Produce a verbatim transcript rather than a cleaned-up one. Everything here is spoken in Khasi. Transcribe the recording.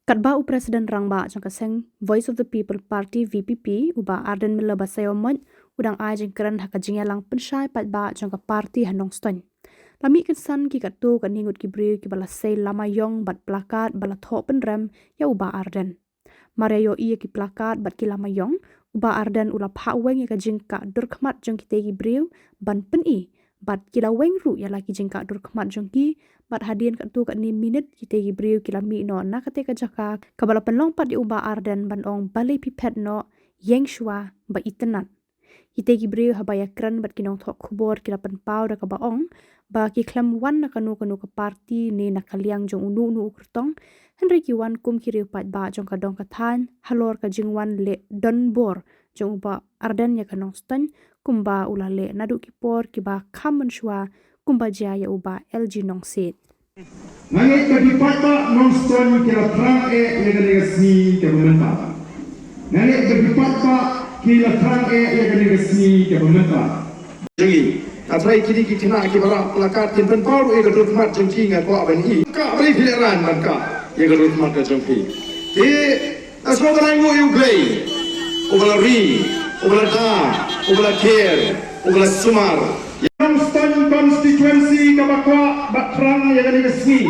Katba u President Rangbah jong ka seng Voice of the People Party, V P P, u Bah Ardent Miller Basaiawmoit, u dang ai jingkren ha ka jingïalang pynshai paidbah jong ka party ha Nongstoiñ, la mih kynsan ki katto katne ngut ki briew kiba la sei lama ïong bad placard ba la thoh pynrem ïa u Bah Ardent. Mar ïa ïohi ïa ki placard bad ki lama ïong, u Bah Ardent u la phah weng ïa ka jingkah dur khmat jong kitei ki briew ban pyni, bad ki la weng ruh ïa la ki jingkah dur khmat jong ki, bad hadien katto katne minit kitei ki briew ki la mih noh na katei ka jaka, kaba la pynlong pat ïa u Bah Ardent ban ong, balei phi phet noh, ïeng shuwa, ba itynnad. Kitei ki briew haba ïakren bad ki nongthoh khubor ki la pynpaw da kaba ong ba ki khlem wan na kano kano ka party ne na ka liang jong uno uno u kyrtong, hynrei ki wan kum ki riew paidbah jong ka dong ka thaiñ halor ka jingwan leh donbor jong u Bah Ardent ïa ka Nongstoiñ, kumba u la leh naduh ki por kiba kham mynshuwa, kumba jia ïa u Bah L G Nongsiej. Nga ngeit ba ki paidbah Nongstoiñ ki la thrang eh ïa kane ka sngi kaba mynta. Nga ngeit ba ki paidbah ki la thrang eh ïa kane ka sngi kaba mynta. Jong ngi. Hynrei kine ki khynnah kiba rah placard kin pynpaw ruh ïa ka dur khmat jong ki, nga kwah ban i. Kah, balei phi lehraiñ ban kah ïa ka dur khmat ka jong phi? Te nga sngewbha ban ai nguh ïa U Blei uba la ri, uba la da, uba la ker, uba la sumar. Nongstoiñ constituency kaba kwah bad thrang ïa kane ka sngi.